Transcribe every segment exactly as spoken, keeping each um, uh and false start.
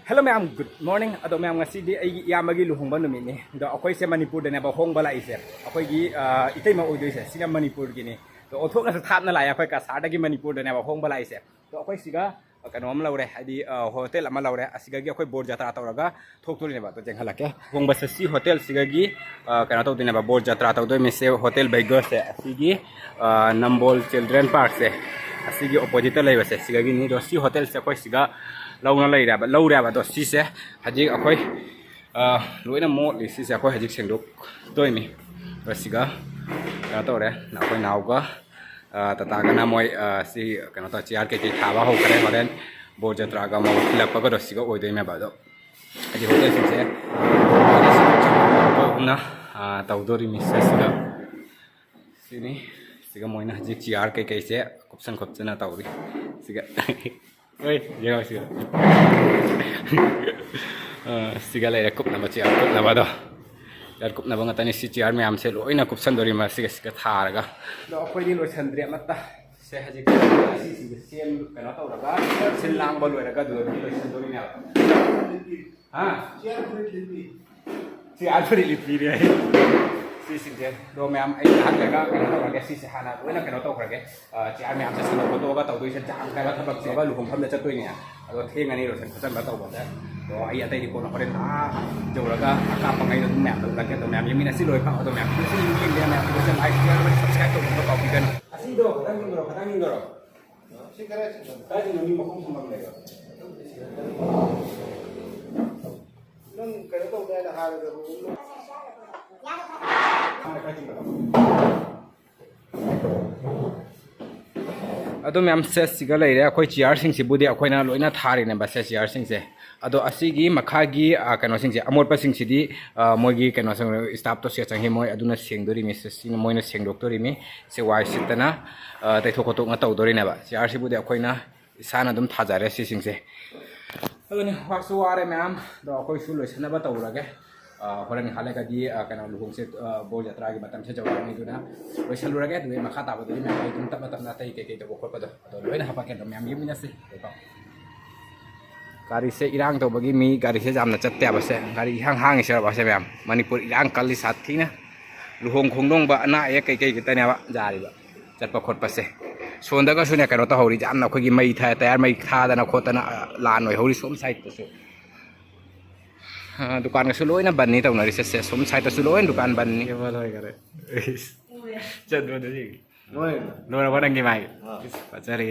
Hello ꯃꯌꯥꯝ, good morning. ꯑꯗꯣ ꯃꯌꯥꯝ, ꯉꯁꯤꯗꯤ ꯑꯩꯒꯤ ꯏꯌꯥꯝꯕꯒꯤ ꯂꯨꯍꯣꯡꯕ ꯅꯨꯃꯤꯠꯅꯤ꯫ ꯑꯗꯣ ꯑꯩꯈꯣꯏꯁꯦ ꯃꯅꯤꯄꯨꯔꯗꯅꯦꯕ ꯍꯣꯡꯕ ꯂꯥꯛꯏꯁꯦ꯫ ꯑꯩꯈꯣꯏꯒꯤ ꯑ, ꯏꯇꯩꯃ ꯑꯣꯏꯗꯣꯏꯁꯦ ꯁꯤꯅ ꯃꯅꯤꯄꯨꯔꯒꯤꯅꯤ꯫ ꯑꯗꯣ ꯑꯣꯟꯊꯣꯛꯅꯁꯨ ꯊꯥꯞꯅ ꯂꯥꯛꯑꯦ, ꯑꯩꯈꯣꯏ ꯀꯁꯥꯔꯗꯒꯤ ꯃꯅꯤꯄꯨꯔꯗꯅꯦꯕ ꯍꯣꯡꯕ ꯂꯥꯛꯏꯁꯦ꯫ ꯑꯗꯣ ꯑꯩꯈꯣꯏ ꯁꯤꯒ ꯀꯩꯅꯣ ꯑꯃ ꯂꯧꯔꯦ, ꯍꯥꯏꯗꯤ ꯑ, ꯍꯣꯇꯦꯜ ꯑꯃ ꯂꯧꯔꯦ꯫ ꯑꯁꯤꯗꯒꯤ ꯑꯩꯈꯣꯏ ꯕꯣꯔ ꯖꯇ꯭ꯔꯥ ꯇꯧꯔꯒ ꯊꯣꯛꯇꯣꯔꯤꯅꯦꯕ꯫ ꯑꯗꯣ ꯌꯦꯡꯍꯜꯂꯛꯀꯦ꯫ ꯍꯣꯡꯕꯁꯦ ꯁꯤ ꯍꯣꯇꯦꯜꯁꯤꯒꯒꯤ ꯑ, ꯀꯩꯅꯣ ꯇꯧꯗꯣꯏꯅꯦꯕ, ꯕꯣꯔ ꯖꯇ꯭ꯔꯥ ꯇꯧꯗꯣꯏꯅꯦꯁꯦ꯫ ꯍꯣꯇꯦꯜ ꯚꯩꯒꯁꯦ ꯑꯁꯤꯒꯤ ꯑ, ꯅꯝꯕꯣꯜ ꯆꯤꯜꯗ꯭ꯔꯦꯟ ꯄꯥꯔꯛꯁꯦ ꯑꯁꯤꯒꯤ ꯑꯣꯄꯣꯖꯤꯠꯇ ꯂꯩꯕꯁꯦ ꯁꯤꯒꯒꯤꯅꯤ꯫ ꯑꯗꯣ ꯁꯤ ꯍꯣꯇꯦꯜꯁꯦ ꯑꯩꯈꯣꯏ ꯁꯤꯒ ꯂꯧꯅ ꯂꯩꯔꯦꯕ, ꯂꯧꯔꯦꯕ꯫ ꯑꯗꯣ ꯁꯤꯁꯦ ꯍꯧꯖꯤꯛ ꯑꯩꯈꯣꯏ ꯑ, ꯂꯣꯏꯅ ꯃꯣꯠꯂꯤ꯫ ꯁꯤꯁꯦ ꯑꯩꯈꯣꯏ ꯍꯧꯖꯤꯛ ꯁꯦꯡꯗꯣꯛꯇꯣꯏꯅꯤ꯫ ꯑꯗꯣ ꯁꯤꯒ ꯀꯩꯅꯣ ꯇꯧꯔꯦ, ꯑꯩꯈꯣꯏ ꯅꯥꯎꯒ ꯑ, ꯇꯥꯇꯥꯒꯅ ꯃꯣꯏ ꯑ, ꯁꯤ ꯀꯩꯅꯣ ꯇꯧꯔ ꯆꯤꯌꯥꯔ ꯀꯩꯀꯩ ꯊꯥꯕ ꯍꯧꯈ꯭ꯔꯦ꯫ ꯍꯣꯔꯦꯟ ꯕꯣꯔ ꯖꯇ꯭ꯔꯥꯒ ꯑꯃꯨꯛ ꯊꯤꯜꯂꯛꯄꯒꯗꯣ ꯁꯤꯒ ꯑꯣꯏꯗꯣꯏꯅꯦꯕ꯫ ꯑꯗꯣ ꯍꯥꯏꯗꯤ ꯍꯣꯇꯦꯜꯁꯤꯡꯁꯦ ꯑꯩꯈꯣꯏꯅ ꯑ, ꯇꯧꯗꯣꯔꯤ ꯃꯤꯁꯦ ꯁꯤꯒ ꯁꯤꯅꯤ꯫ ꯁꯤꯒ ꯃꯣꯏꯅ ꯍꯧꯖꯤꯛ ꯆꯤꯌꯥꯔ ꯀꯩꯀꯩꯁꯦ ꯀꯨꯞꯁꯟ ꯈꯣꯠꯆꯟꯅ ꯇꯧꯔꯤ꯫ ꯁꯤꯒ ꯍꯣꯏ, ꯌꯦꯡꯉꯣ ꯁꯤꯒ꯫ ꯑ, ꯁꯤꯒ ꯂꯩꯔꯦ ꯀꯨꯞꯅꯕ, ꯆꯤꯌꯥꯔ ꯀꯨꯞꯅꯕꯗꯣ꯫ ꯆꯤꯌꯥꯔ ꯀꯨꯞꯅꯕ ꯉꯥꯛꯇꯅꯤ꯫ ꯁꯤ ꯆꯤꯌꯥꯔ ꯃꯌꯥꯝꯁꯦ ꯂꯣꯏꯅ ꯀꯨꯞꯁꯟꯗꯣꯔꯤ ꯃꯁꯤꯒ, ꯁꯤꯒ ꯊꯥꯔꯒ꯫ ꯑꯗꯣ ꯑꯩꯈꯣꯏꯗꯤ ꯂꯣꯏꯁꯟꯗ꯭ꯔꯤ ꯑꯃꯠꯇ꯫ ꯁꯦ ꯍꯧꯖꯤꯛ ꯑꯁꯤꯁꯤꯡꯁꯦ ꯁꯦꯝ, ꯀꯩꯅꯣ ꯇꯧꯔꯒ, ꯁꯤꯜ ꯂꯥꯡꯕ ꯂꯣꯏꯔꯒ ꯑꯗꯨꯗ ꯑꯗꯨꯝ ꯂꯣꯏꯁꯟꯗꯣꯔꯤꯅꯦꯕ꯫ ꯍꯥ? ꯁꯤ ꯑꯜꯐ꯭ꯔꯦꯗ ꯂꯤꯠꯄꯤꯔꯦ꯫ ꯁꯤꯁꯤꯡꯁꯦ꯫ ꯑꯗꯣ ꯃꯌꯥꯝ ꯑꯩ ꯉꯥꯏꯍꯥꯛ ꯂꯩꯔꯒ ꯀꯩꯅꯣ ꯇꯧꯔꯒꯦ꯫ ꯁꯤꯁꯦ ꯍꯥꯟꯅ ꯂꯣꯏꯅ ꯀꯩꯅꯣ ꯇꯧꯈ꯭ꯔꯒꯦ꯫ ꯑ, ꯆꯤꯌꯥꯔ ꯃꯌꯥꯝꯁꯦ ꯁꯦꯡꯗꯣꯛ ꯈꯣꯠꯇꯣꯛꯑꯒ ꯇꯧꯗꯣꯏꯁꯦ꯫ ꯖꯥꯝ ꯀꯥꯏꯕ ꯊꯕꯛꯁꯦ ꯂꯨꯍꯣꯡꯐꯝꯗ ꯆꯠꯇꯣꯏꯅꯦ꯫ ꯑꯗꯣ ꯊꯦꯡꯉꯅꯤ ꯂꯣꯏꯁꯟ ꯈꯣꯠꯆꯟꯕ ꯇꯧꯕꯁꯦ꯫ ꯑꯗꯣ ꯑꯩ ꯑꯇꯩꯗꯤ ꯀꯣꯟꯅ ꯍꯣꯔꯦꯟ ꯑꯥ ꯌꯧꯔꯒ ꯑꯀꯥꯞꯄꯉꯩꯗꯣ ꯑꯗꯨꯝ ꯃꯌꯥꯝꯗꯣ ꯎꯠꯂꯛꯀꯦ꯫ ꯑꯗꯣ ꯃꯌꯥꯝ ꯌꯦꯡꯃꯤꯟꯅꯁꯤ ꯂꯣꯏꯐꯥꯎ꯫ ꯑꯗꯣ ꯃꯌꯥꯝ ꯌꯦꯡꯕꯤꯔ ꯃꯌꯥꯝ ꯂꯣꯏꯁꯟ like, share, subscribe ꯇꯧꯕ ꯀꯥꯎꯕꯤꯒꯅꯨ꯫ ꯑꯁꯤꯗꯣ ꯈꯤꯇꯪ ꯌꯦꯡꯗꯔꯣ, ꯈꯤꯇꯪ ꯌꯦꯡꯗꯔꯣ꯫ ꯁꯤ ꯈꯔ ꯁꯤꯗ꯫ ꯀꯥꯏꯗꯅꯣ ꯃꯤ ꯃꯈꯣꯡ ꯁꯝꯕꯝ ꯂꯩꯕ? ꯅꯪ ꯀꯩꯅꯣ ꯇꯧꯗꯦ ꯍꯥꯏꯅ ꯍꯥꯏꯔꯒ room ꯗꯣ ꯑꯗꯨ ꯃꯌꯥꯝ ꯁꯦꯠꯁꯤꯒ ꯂꯩꯔꯦ꯫ ꯑꯩꯈꯣꯏ ꯆꯤꯌꯥꯔꯁꯤꯡꯁꯤꯕꯨꯗꯤ ꯑꯩꯈꯣꯏꯅ ꯂꯣꯏꯅ ꯊꯥꯔꯤꯅꯦꯕ, ꯁꯦ ꯆꯤꯌꯥꯔꯁꯤꯡꯁꯦ꯫ ꯑꯗꯣ ꯑꯁꯤꯒꯤ ꯃꯈꯥꯒꯤ, ꯑ, ꯀꯩꯅꯣꯁꯤꯡꯁꯦ, ꯑꯃꯣꯠꯄꯁꯤꯡꯁꯤꯗꯤ, ꯑ, ꯃꯣꯏꯒꯤ ꯀꯩꯅꯣꯁꯤꯡ, staff ꯇꯣ ꯁꯦ ꯆꯪꯉꯤ, ꯃꯣꯏ ꯑꯗꯨꯅ ꯁꯦꯡꯗꯣꯔꯤꯃꯤ, ꯁꯦ ꯁꯤꯅ ꯃꯣꯏꯅ ꯁꯦꯡꯗꯣꯛꯇꯣꯔꯤꯃꯤ꯫ ꯁꯦ ꯋꯥꯏ ꯁꯤꯠꯇꯅ, ꯑ, ꯇꯩꯊꯣꯛ ꯈꯣꯠꯇꯣꯛꯅ ꯇꯧꯗꯣꯔꯤꯅꯦꯕ꯫ ꯆꯤꯌꯥꯔꯁꯤꯕꯨꯗꯤ ꯑꯩꯈꯣꯏꯅ ꯏꯁꯥꯅ ꯑꯗꯨꯝ ꯊꯥꯖꯔꯦ ꯁꯤꯁꯤꯡꯁꯦ꯫ ꯑꯗꯨꯅꯤ, ꯋꯥꯁꯨ ꯋꯥꯔꯦ ꯃꯌꯥꯝ, ꯑꯗꯣ ꯑꯩꯈꯣꯏꯁꯨ ꯂꯣꯏꯁꯤꯟꯅꯕ ꯇꯧꯔꯒꯦ꯫ ꯑ, ꯍꯣꯔꯦꯟ ꯉꯥꯏꯍꯥꯛ ꯂꯩꯔꯒꯗꯤ, ꯑ, ꯀꯩꯅꯣ, ꯂꯨꯍꯣꯡꯆꯠ, ꯑ, ꯕꯣꯔ ꯖꯇ꯭ꯔꯥꯒꯤ ꯃꯇꯝꯁꯦ ꯌꯧꯔꯛꯑꯅꯤ꯫ ꯑꯗꯨꯅ ꯂꯣꯏꯁꯤꯜꯂꯨꯔꯒꯦ꯫ ꯑꯗꯨꯒꯤ ꯃꯈꯥ ꯇꯥꯕꯗꯨꯗꯤ ꯃꯌꯥꯝ ꯑꯩ ꯑꯗꯨꯝ ꯇꯞꯅ ꯇꯞꯅ ꯑꯇꯩ ꯀꯩꯀꯩ ꯇꯧꯕ ꯈꯣꯠꯄꯗꯣ ꯑꯗꯣ ꯂꯣꯏꯅ ꯍꯥꯄꯛꯀꯦ꯫ ꯑꯗꯣ ꯃꯌꯥꯝ ꯌꯦꯡꯃꯤꯟꯅꯁꯤ꯫ ꯀꯣ꯫ ꯒꯥꯔꯤꯁꯦ ꯏꯔꯥꯡ ꯇꯧꯕꯒꯤ ꯃꯤ ꯒꯥꯔꯤꯁꯦ ꯌꯥꯝꯅ ꯆꯠꯇꯦ ꯍꯥꯏꯕꯁꯦ, ꯒꯥꯔꯤ ꯏꯍꯥꯡ ꯍꯥꯡꯉꯤꯁꯦ ꯍꯥꯏꯕꯁꯦ ꯃꯌꯥꯝ꯫ ꯃꯅꯤꯄꯨꯔ ꯏꯔꯥꯡ ꯀꯜꯂꯤ ꯁꯥꯊꯤꯅ꯫ ꯂꯨꯍꯣꯡ ꯈꯣꯡꯗꯣꯡꯕ, ꯑꯅꯥ ꯑꯌꯦꯛ ꯀꯩꯀꯩ ꯈꯛꯇꯅꯦꯕ ꯌꯥꯔꯤꯕ ꯆꯠꯄ ꯈꯣꯠꯄꯁꯦ꯫ ꯁꯣꯝꯗꯒꯁꯨꯅꯦ ꯀꯩꯅꯣ ꯇꯧꯍꯧꯔꯤ ꯌꯥꯝꯅ, ꯑꯩꯈꯣꯏꯒꯤ ꯃꯩ ꯊꯥ-, ꯇꯌꯥꯔ ꯃꯩ ꯊꯥꯗꯅ ꯈꯣꯠꯇꯅ, ꯑ, ꯂꯥꯟ ꯑꯣꯏꯍꯧꯔꯤ ꯁꯣꯝ ꯁꯥꯏꯠꯇꯁꯨ꯫ ꯑ, ꯗꯨꯀꯥꯟꯒꯁꯨ ꯂꯣꯏꯅ ꯕꯟꯅꯤ ꯇꯧꯅꯔꯤꯁꯦ꯫ ꯁꯦ, ꯁꯣꯝ ꯁꯥꯏꯠꯇꯁꯨ ꯂꯣꯏꯅ ꯗꯨꯀꯥꯟ ꯕꯟꯅꯤ꯫ ꯀꯦꯕꯜ ꯑꯣꯏꯈꯔꯦ꯫ ꯆꯠꯄꯗꯗꯤ꯫ ꯂꯣꯏꯔꯕꯣ? ꯂꯣꯏꯔꯕꯣ ꯅꯪꯒꯤ ꯃꯥꯏ? ꯑꯥ꯫ ꯏꯁ, ꯐꯖꯔꯦ꯫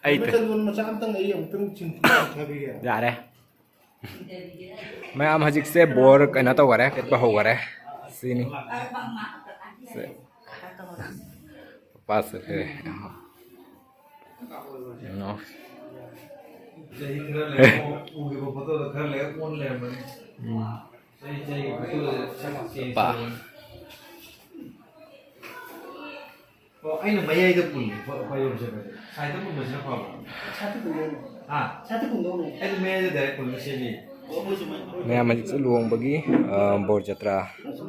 ꯑꯩ ꯇ- ꯆꯟꯗꯣꯟ ꯃꯆꯥ ꯑꯝꯇꯪ ꯑꯩ ꯑꯃꯨꯛꯇꯪ ꯆꯤꯡꯊꯣꯛ ꯊꯥꯕꯤꯒꯦ꯫ ꯌꯥꯔꯦ꯫ ꯃꯌꯥꯝ ꯍꯧꯖꯤꯛꯁꯦ ꯕꯣꯔ ꯀꯩꯅꯣ ꯇꯧꯈꯔꯦ, ꯈꯦꯠꯄ ꯍꯧꯈꯔꯦ꯫ ꯁꯤꯅꯤ꯫ ꯁꯦ꯫ ꯄꯥꯁ ꯆꯠꯈ꯭ꯔꯦ꯫ ꯀꯩꯅꯣ꯫ ꯆꯍꯤ ꯈꯔ ꯂꯩꯔ ꯎꯈꯤꯕ ꯐꯣꯇꯣꯗꯣ ꯈꯔ ꯂꯩꯔ ꯑꯣꯟ ꯂꯩꯔꯝꯃꯅꯤ꯫ ꯎꯝ꯫ ꯆꯍꯤ ꯆꯍꯤꯒꯤ ꯐꯣꯇꯣꯗ ꯁꯛ change ꯄꯥ꯫ ꯇꯧꯔꯝꯃꯅꯤ꯫ ꯑꯣ, ꯑꯩꯅ ꯃꯌꯥꯏꯗ ꯄꯨꯜꯂꯤ, ꯐ-, ꯐꯩꯖꯣꯝ ꯁꯦꯠꯄꯁꯦ꯫ ꯁꯥꯏꯠꯇ ꯄꯨꯟꯕꯁꯤꯅ ꯐꯕ꯭ꯔꯥ? ꯁꯥꯏꯠꯇ ꯄꯨꯟꯕꯅ꯫ ꯍꯥ? ꯁꯥꯏꯠꯇ ꯄꯨꯟꯕꯅ꯫ ꯑꯩꯗꯤ ꯃꯌꯥꯏꯗ direct ꯄꯨꯜꯂ ꯁꯦꯠꯂꯤ꯫ ꯃꯌꯥꯝ ꯍꯧꯖꯤꯛꯁꯦ ꯂꯨꯍꯣꯡꯕꯒꯤ, ꯑ, ꯕꯣꯔ ꯖꯇ꯭ꯔꯥ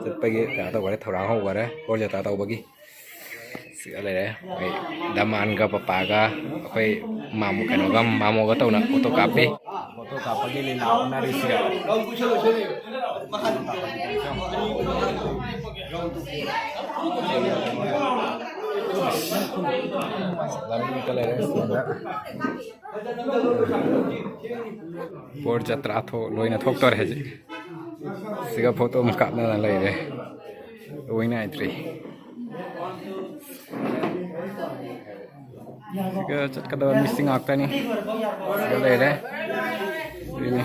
ꯆꯠꯄꯒꯤ ꯀꯩꯅꯣ ꯇꯧꯈꯔꯦ, ꯊꯧꯔꯥꯡ ꯍꯧꯈꯔꯦ꯫ ꯕꯣꯔ ꯖꯇ꯭ꯔꯥ ꯇꯧꯕꯒꯤ꯫ ꯁꯤꯗ ꯂꯩꯔꯦ꯫ ꯑꯩꯈꯣꯏ ꯗꯃꯥꯟꯒ ꯄꯄꯥꯒ ꯑꯩꯈꯣꯏ ꯃꯥꯃꯣ, ꯀꯩꯅꯣꯒ, ꯃꯥꯃꯣꯒ ꯇꯧꯅ ꯐꯣꯇꯣ ꯀꯥꯞꯄꯤ꯫ ꯐꯣꯇꯣ ꯀꯥꯞꯄꯒꯤ ꯂꯤꯂꯥ ꯑꯣꯟꯅꯔꯤꯁꯦ꯫ ꯂꯝꯕꯤꯗ ꯂꯩꯔꯦ, ꯁꯣꯝꯗ꯫ ꯕꯣꯔ ꯖꯇ꯭ꯔꯥ ꯊꯣꯛ-, ꯂꯣꯏꯅ ꯊꯣꯛꯇꯣꯔꯦ ꯍꯧꯖꯤꯛ꯫ ꯁꯤꯒ ꯐꯣꯇꯣ ꯑꯃ ꯀꯥꯞꯅꯗꯅ ꯂꯩꯔꯦ꯫ ꯂꯣꯏ ꯅꯥꯏꯗ꯭ꯔꯤ꯫ ꯁꯤꯒ ꯆꯠꯀꯗꯕ ꯃꯤꯁꯤꯡ ꯉꯥꯛꯇꯅꯤ꯫ ꯁꯤꯒ ꯂꯩꯔꯦ꯫ ꯁꯤꯅꯤ꯫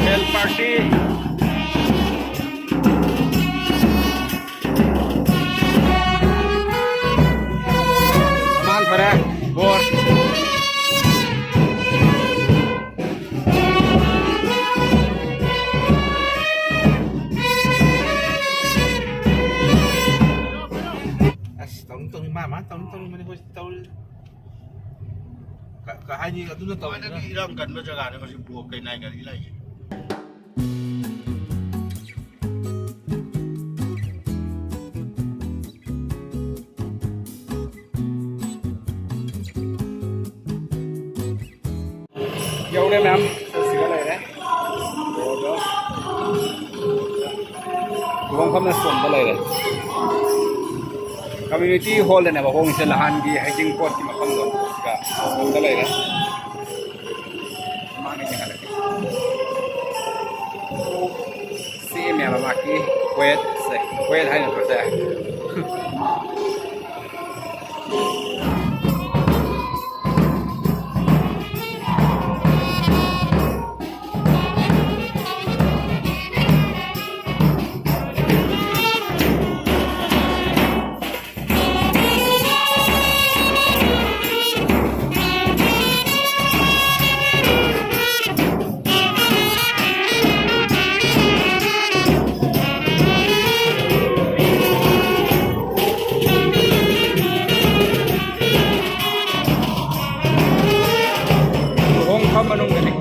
Bell party. ꯃꯥꯅ ꯇꯧꯅꯤ ꯇꯧꯅꯤꯡꯕꯅꯤ ꯑꯩꯈꯣꯏ ꯇꯧꯔꯤ꯫ ꯀ-, ꯀ-, ꯍꯥꯏꯗꯤ ꯑꯗꯨꯅ ꯇꯧꯔꯤꯗꯅ꯫ ꯈ꯭ꯋꯥꯏꯗꯒꯤ ꯏꯔꯥꯡ ꯀꯟꯕ ꯖꯒꯥꯅꯦ ꯍꯧꯖꯤꯛ ꯕꯣꯠ ꯀꯩꯅꯥꯏ ꯒꯥꯔꯤ ꯂꯥꯛꯏꯁꯦ꯫ ꯌꯧꯔꯦ ꯃꯌꯥꯝ, ꯁꯤꯒ ꯂꯩꯔꯦ꯫ ꯌꯧꯔꯒ ꯂꯨꯍꯣꯡꯐꯝꯅ ꯁꯣꯝꯗ ꯂꯩꯔꯦ꯫ Community hall ꯗꯅꯦꯕ ꯍꯣꯡꯉꯤꯁꯦ, ꯅꯍꯥꯟꯒꯤ ꯍꯩꯖꯤꯡꯄꯣꯠꯀꯤ ꯃꯐꯝꯗꯣ ꯁꯤꯒ ꯁꯣꯝꯗ ꯂꯩꯔꯦ꯫ ꯃꯃꯥꯡꯗ ꯌꯦꯡꯍꯜꯂꯛꯀꯦ꯫ ꯁꯤ ꯃꯌꯥꯝ ꯃꯃꯥꯡꯒꯤ ꯀꯣꯌꯦꯠꯁꯦ, ꯀꯣꯌꯦꯠ ꯍꯥꯏ ꯅꯠꯇ꯭ꯔꯣ ꯁꯦ? ꯂꯨꯍꯣꯡꯐꯝ ꯃꯅꯨꯡꯗꯅꯤ꯫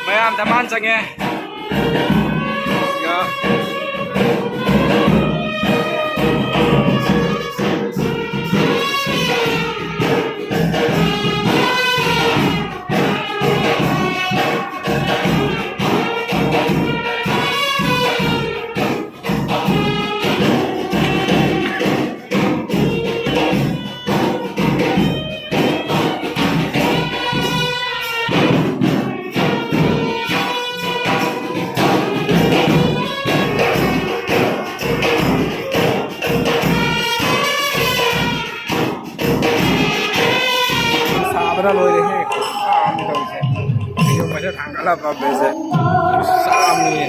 ꯃꯌꯥꯝ ꯙꯃꯥꯟ ꯆꯪꯉꯦ꯫ ꯌꯥ꯫ ꯁꯥꯕꯅ ꯂꯣꯏꯔꯦꯍꯦ꯫ ꯈꯨꯠꯁꯥ ꯑꯃꯅꯤ ꯇꯧꯔꯤꯁꯦ꯫ ꯐꯩꯖꯣꯝꯒꯁꯦ ꯊꯥꯡꯒꯠꯂꯕ ꯕꯦꯁꯁꯦ꯫ ꯈꯨꯠꯁꯥ ꯑꯃꯅꯤ꯫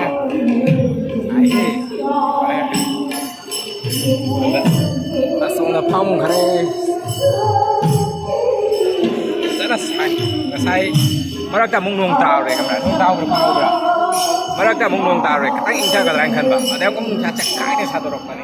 ꯑꯦ꯫ ꯁꯥꯏꯍꯦ꯫ ꯑꯁꯣꯝꯗ ꯐꯝꯈ꯭ꯔꯦ꯫ ꯐꯖꯅ ꯁꯥꯏ꯫ ꯉꯁꯥꯏ ꯃꯔꯛꯇ ꯑꯃꯨꯛ ꯅꯣꯡ ꯇꯥꯔꯨꯔꯦ, ꯈꯪꯕ꯭ꯔꯥ? ꯅꯣꯡ ꯇꯥꯕ꯭ꯔꯥ ꯈꯪꯍꯧꯕ꯭ꯔꯥ? ꯃꯔꯛꯇ ꯑꯃꯨꯛ ꯅꯣꯡ ꯇꯥꯔꯨꯔꯦ, ꯈꯤꯇꯪ ꯏꯪꯊꯒꯗ꯭ꯔꯥ ꯍꯥꯏꯅ ꯈꯟꯕ, ꯑꯗꯩ ꯑꯃꯨꯛ ꯅꯨꯡꯁꯥ ꯆꯦꯈꯥꯏꯅ ꯁꯥꯗꯣꯔꯛꯄꯅꯦ꯫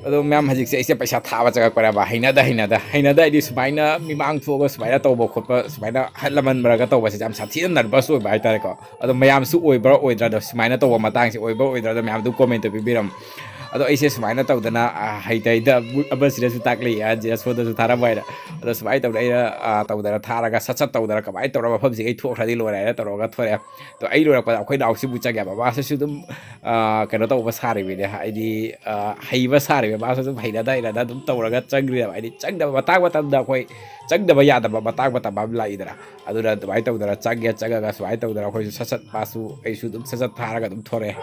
ꯑꯗꯣ ꯃꯌꯥꯝ, ꯍꯧꯖꯤꯛꯁꯦ ꯑꯩꯁꯦ ꯄꯩꯁꯥ ꯊꯥꯕ ꯆꯪꯉꯛꯄꯅꯦꯕ꯫ ꯍꯩꯅꯗ, ꯍꯩꯅꯗ, ꯍꯩꯅꯗ ꯍꯥꯏꯗꯤ ꯁꯨꯃꯥꯏꯅ ꯃꯤꯃꯥꯡ ꯊꯣꯛꯑꯒ ꯁꯨꯃꯥꯏꯅ ꯇꯧꯕ ꯈꯣꯠꯄ, ꯁꯨꯃꯥꯏꯅ ꯑꯍꯜ ꯂꯃꯟ ꯃꯔꯛꯇ ꯇꯧꯕꯁꯦ ꯌꯥꯝ ꯁꯥꯊꯤꯅ ꯅꯔꯚꯁ ꯑꯣꯏꯕ ꯍꯥꯏꯇꯥꯔꯦꯀꯣ꯫ ꯑꯗꯣ ꯃꯌꯥꯝꯁꯨ ꯑꯣꯏꯕ꯭ꯔꯥ ꯑꯣꯏꯗ꯭ꯔꯥ, ꯑꯗꯣ ꯁꯨꯃꯥꯏꯅ ꯇꯧꯕ ꯃꯇꯥꯡꯁꯦ ꯑꯣꯏꯕ꯭ꯔꯥ ꯑꯣꯏꯗ꯭ꯔꯥ, ꯑꯗꯣ ꯃꯌꯥꯝꯗꯨ ꯀꯣꯃꯦꯟꯇ ꯄꯤꯕꯤꯔꯝꯃꯨ꯫ ꯑꯗꯣ ꯑꯩꯁꯦ ꯁꯨꯃꯥꯏꯅ ꯇꯧꯗꯅ, ꯑ, ꯍꯩꯇ ꯍꯩꯇ ꯑꯃꯁꯤꯅꯁꯨ ꯇꯥꯛꯂꯛꯏ, ꯑ, ꯖꯦꯁꯣꯗꯁꯨ ꯊꯥꯔꯝꯕ ꯍꯥꯏꯅ꯫ ꯑꯗꯣ ꯁꯨꯃꯥꯏꯅ ꯇꯧꯗꯅ ꯑꯩꯅ, ꯑ, ꯇꯧꯗꯅ ꯊꯥꯔꯒ ꯁꯠ ꯁꯠ ꯇꯧꯗꯅ ꯀꯃꯥꯏꯅ ꯇꯧꯔꯒ ꯃꯐꯝꯁꯤꯒ ꯑꯩ ꯊꯣꯛꯈ꯭ꯔꯗꯤ ꯂꯣꯏꯔꯦ ꯍꯥꯏꯅ ꯇꯧꯔꯒ ꯊꯣꯔꯛꯑꯦ꯫ ꯑꯗꯣ ꯑꯩ ꯂꯣꯏꯔꯛꯄꯗ ꯑꯩꯈꯣꯏ ꯅꯥꯎꯁꯤꯕꯨ ꯆꯪꯉꯦꯕ꯫ ꯃꯥꯁꯤꯁꯨ ꯑꯗꯨꯝ, ꯑ, ꯀꯩꯅꯣ ꯇꯧꯕ ꯁꯥꯔꯤꯕꯅꯦ, ꯍꯥꯏꯗꯤ, ꯑ, ꯍꯩꯕ ꯁꯥꯔꯤꯕ꯫ ꯃꯥꯁꯨ ꯑꯗꯨꯝ ꯍꯩꯅꯗ ꯍꯩꯅꯗ ꯑꯗꯨꯝ ꯇꯧꯔꯒ ꯆꯪꯈ꯭ꯔꯦꯕ꯫ ꯍꯥꯏꯗꯤ ꯆꯪꯗꯕ ꯃꯇꯥꯡ ꯃꯇꯝꯗ ꯑꯩꯈꯣꯏ ꯆꯪꯗꯕ ꯌꯥꯗꯕ ꯃꯇꯥꯡ ꯃꯇꯝ ꯑꯃ ꯂꯥꯛꯏꯗꯅ꯫ ꯑꯗꯨꯅ ꯑꯗꯨꯃꯥꯏꯅ ꯇꯧꯗꯅ ꯆꯪꯉꯦ, ꯆꯪꯉꯒ ꯁꯨꯃꯥꯏꯅ ꯇꯧꯗꯅ ꯑꯩꯈꯣꯏꯁꯨ ꯁꯠ ꯁꯠ ꯃꯥꯁꯨ ꯑꯩꯁꯨ ꯑꯗꯨꯝ ꯁꯠ ꯁꯠ ꯊꯥꯔꯒ ꯑꯗꯨꯝ ꯊꯣꯔꯛꯑꯦ꯫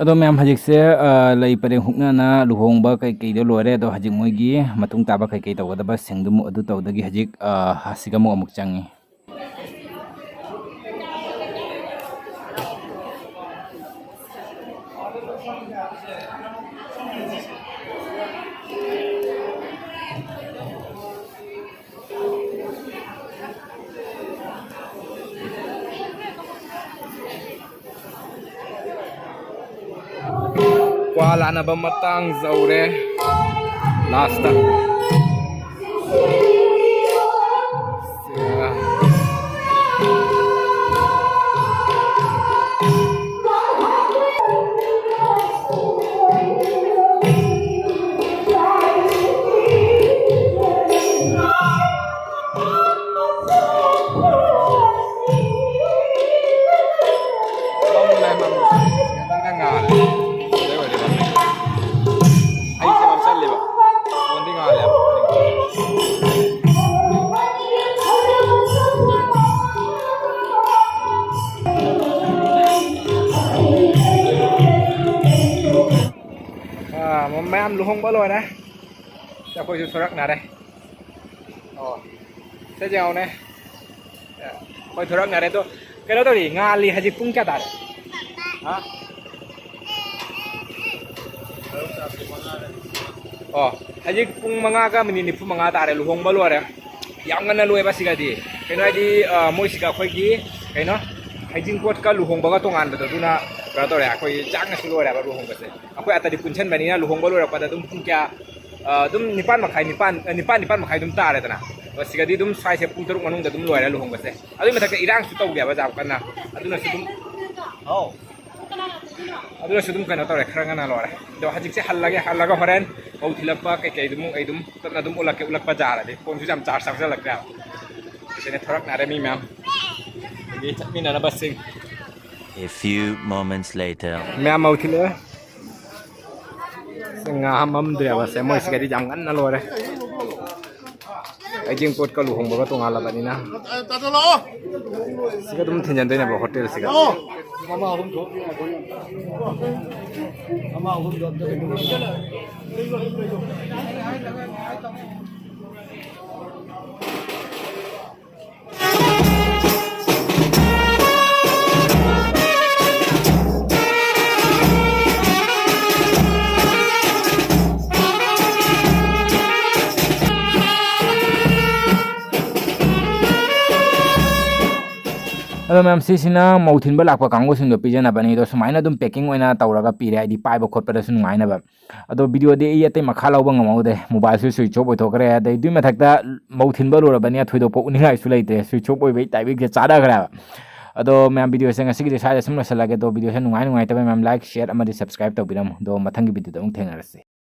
ꯑꯗꯣ ꯃꯌꯥꯝ, ꯍꯧꯖꯤꯛꯁꯦ, ꯑ, ꯂꯩ ꯄꯔꯦꯡ ꯍꯨꯛꯅꯅ ꯂꯨꯍꯣꯡꯕ ꯀꯩꯀꯩꯗꯣ ꯂꯣꯏꯔꯦ꯫ ꯑꯗꯣ ꯍꯧꯖꯤꯛ ꯃꯣꯏꯒꯤ ꯃꯇꯨꯡ ꯇꯥꯕ ꯀꯩꯀꯩ ꯇꯧꯒꯗꯕꯁꯤꯡꯗꯨ ꯑꯃꯨꯛ ꯑꯗꯨ ꯇꯧꯗꯒꯤ ꯍꯧꯖꯤꯛ, ꯑ, ꯑꯁꯤꯒ ꯑꯃꯨꯛ, ꯑꯃꯨꯛ ꯆꯪꯉꯤ꯫ ꯀ꯭ꯋꯥ ꯂꯥꯅꯕ ꯃꯇꯥꯡ ꯌꯧꯔꯦ꯫ ꯂꯥꯁꯇ꯫ ꯃꯝꯃꯦ, ꯃꯝꯃꯦ꯫ ꯌꯥꯝ ꯀꯟꯅ ꯉꯥꯜꯂꯦ꯫ ꯑꯗꯨꯗꯩ ꯑꯣꯏꯔꯗꯤ ꯃꯝꯃꯦ꯫ ꯑꯩꯁꯦ ꯃꯝꯁꯜꯂꯦꯕ꯫ ꯐꯣꯟꯗꯤ ꯉꯥꯜꯂꯦꯕ꯫ ꯑꯥ, ꯃꯌꯥꯝ ꯂꯨꯍꯣꯡꯕ ꯂꯣꯏꯔꯦ꯫ ꯑꯩꯈꯣꯏꯁꯨ ꯊꯣꯔꯛꯅꯔꯦ꯫ ꯑꯣ, ꯁꯤꯗ ꯌꯦꯡꯉꯣꯅꯦ꯫ ꯑꯩꯈꯣꯏ ꯊꯣꯔꯛꯅꯔꯦ꯫ ꯑꯗꯣ ꯀꯩꯅꯣ ꯇꯧꯔꯤ, ꯉꯥꯜꯂꯤ꯫ ꯍꯧꯖꯤꯛ ꯄꯨꯡ ꯀꯌꯥ ꯇꯥꯔꯦ? ꯍꯥ? ꯑꯣ, ꯍꯧꯖꯤꯛ ꯄꯨꯡ ꯃꯉꯥꯒ ꯃꯤꯅꯤꯠ ꯅꯤꯐꯨ ꯃꯉꯥ ꯇꯥꯔꯦ꯫ ꯂꯨꯍꯣꯡꯕ ꯂꯣꯏꯔꯦ꯫ ꯌꯥꯝ ꯉꯟꯅ ꯂꯣꯏꯕ ꯁꯤꯒꯗꯤ꯫ ꯀꯩꯅꯣ ꯍꯥꯏꯗꯤ, ꯑ, ꯃꯣꯏꯁꯤꯒ ꯑꯩꯈꯣꯏꯒꯤ ꯀꯩꯅꯣ, ꯍꯩꯖꯤꯡꯄꯣꯠꯀ ꯂꯨꯍꯣꯡꯕꯒ ꯇꯣꯉꯥꯟꯕꯗꯣ, ꯑꯗꯨꯅ ꯀꯩꯅꯣ ꯇꯧꯔꯦ, ꯑꯩꯈꯣꯏ ꯆꯥꯛꯅꯁꯨ ꯂꯣꯏꯔꯦꯕ ꯂꯨꯍꯣꯡꯕꯁꯦ꯫ ꯑꯩꯈꯣꯏ ꯑꯇꯗꯤ ꯄꯨꯟꯁꯟꯕꯅꯤꯅ ꯂꯨꯍꯣꯡꯕ ꯂꯣꯏꯔꯛꯄꯗ ꯑꯗꯨꯝ ꯄꯨꯡ ꯀꯌꯥ, ꯑ, ꯑꯗꯨꯝ ꯅꯤꯄꯥꯟ ꯃꯈꯥꯏ, ꯅꯤꯄꯥꯟ, ꯑ, ꯅꯤꯄꯥꯟ, ꯅꯤꯄꯥꯟ ꯃꯈꯥꯏ ꯑꯗꯨꯝ ꯇꯥꯔꯦꯗꯅ꯫ ꯑꯗꯣ ꯁꯤꯒꯗꯤ ꯑꯗꯨꯝ ꯁ꯭ꯋꯥꯏꯁꯦ ꯄꯨꯡ ꯇꯔꯨꯛ ꯃꯅꯨꯡꯗ ꯑꯗꯨꯝ ꯂꯣꯏꯔꯦ ꯂꯨꯍꯣꯡꯕꯁꯦ꯫ ꯑꯗꯨꯒꯤ ꯃꯊꯛꯇ ꯏꯔꯥꯡꯁꯨ ꯇꯧꯗꯦꯕ ꯌꯥꯝ ꯀꯟꯅ꯫ ꯑꯗꯨꯅꯁꯨ ꯑꯗꯨꯝ, ꯍꯥꯎ꯫ ꯑꯗꯨꯅꯁꯨ ꯑꯗꯨꯝ ꯀꯩꯅꯣ ꯇꯧꯔꯦ, ꯈꯔ ꯉꯟꯅ ꯂꯣꯏꯔꯦ꯫ ꯑꯗꯣ ꯍꯧꯖꯤꯛꯁꯦ ꯍꯜꯂꯒꯦ, ꯍꯜꯂꯒ ꯍꯣꯔꯦꯟ ꯃꯧ ꯊꯤꯜꯂꯛꯄ ꯀꯩꯀꯩꯗꯨꯃꯨꯛ ꯑꯩ ꯑꯗꯨꯝ ꯇꯞꯅ ꯑꯗꯨꯝ ꯎꯠꯂꯛꯀꯦ, ꯎꯠꯂꯛꯄ ꯌꯥꯔꯗꯤ꯫ ꯐꯣꯟꯁꯨ ꯌꯥꯝ ꯆꯥꯔꯖ ꯆꯪꯁꯜꯂꯛꯇ꯭ꯔꯦꯕ꯫ ꯁꯤꯗꯅꯦ ꯊꯣꯔꯛꯅꯔꯦ ꯃꯤ ꯃꯌꯥꯝ꯫ ꯑꯗꯒꯤ ꯆꯠꯃꯤꯟꯅꯅꯕꯁꯤꯡ꯫ A few moments later. ꯃꯌꯥꯝ ꯃꯧ ꯊꯤꯜꯂꯛꯑꯦ꯫ ꯁꯤ ꯉꯥ ꯃꯝꯗ꯭ꯔꯦꯕ, ꯁꯦ ꯃꯣꯏ ꯁꯤꯒꯗꯤ ꯌꯥꯝ ꯉꯟꯅ ꯂꯣꯏꯔꯦ꯫ ꯍꯩꯖꯤꯡꯄꯣꯠꯀ ꯂꯨꯍꯣꯡꯕꯒ ꯇꯣꯉꯥꯜꯂꯕꯅꯤꯅ꯫ ꯁꯤꯒ ꯑꯗꯨꯝ ꯊꯤꯟꯖꯟꯗꯣꯏꯅꯦꯕ ꯍꯣꯇꯦꯜꯁꯤꯒ꯫ ꯑꯗꯣ ꯃꯌꯥꯝ, ꯁꯤꯁꯤꯅ ꯃꯧ ꯊꯤꯟꯕ ꯂꯥꯛꯄ ꯀꯥꯡꯕꯨꯁꯤꯡꯗꯣ ꯄꯤꯖꯅꯕꯅꯤ꯫ ꯑꯗꯣ ꯁꯨꯃꯥꯏꯅ ꯑꯗꯨꯝ packing ꯑꯣꯏꯅ ꯇꯧꯔꯒ ꯄꯤꯔꯦ, ꯍꯥꯏꯗꯤ ꯄꯥꯏꯕ ꯈꯣꯠꯄꯗꯁꯨ ꯅꯨꯡꯉꯥꯏꯅꯕ꯫ ꯑꯗꯣ videoꯗꯤ ꯑꯩ ꯑꯇꯩ ꯃꯈꯥ ꯂꯧꯕ ꯉꯝꯍꯧꯗꯦ, mobileꯁꯨ switch off ꯑꯣꯏꯊꯣꯛꯈ꯭ꯔꯦ꯫ ꯑꯗꯩ ꯑꯗꯨꯏ ꯃꯊꯛꯇ ꯃꯧ ꯊꯤꯟꯕ ꯂꯣꯏꯔꯕꯅꯤꯅ ꯊꯣꯏꯗꯣꯛꯄ ꯎꯅꯤꯡꯉꯥꯏꯁꯨ ꯂꯩꯇ꯭ꯔꯦ, switch off ꯑꯣꯏꯕꯒꯤ timingꯁꯦ ꯆꯥꯟꯅꯈ꯭ꯔꯦꯕ꯫ ꯑꯗꯣ ꯃꯌꯥꯝ, videoꯁꯦ ꯉꯁꯤꯒꯤꯗꯤ ꯁ꯭ꯋꯥꯏꯗ ꯁꯨꯝ ꯂꯣꯏꯁꯤꯜꯂꯒꯦ꯫ ꯑꯗꯣ videoꯁꯦ ꯅꯨꯡꯉꯥꯏ ꯅꯨꯡꯉꯥꯏꯇꯕ ꯃꯌꯥꯝ like, share ꯑꯃꯗꯤ subscribe ꯇꯧꯕꯤꯔꯝꯃꯣ꯫ ꯑꯗꯣ ꯃꯊꯪꯒꯤ videoꯗ ꯑꯃꯨꯛ ꯊꯦꯡꯅꯔꯁꯤ꯫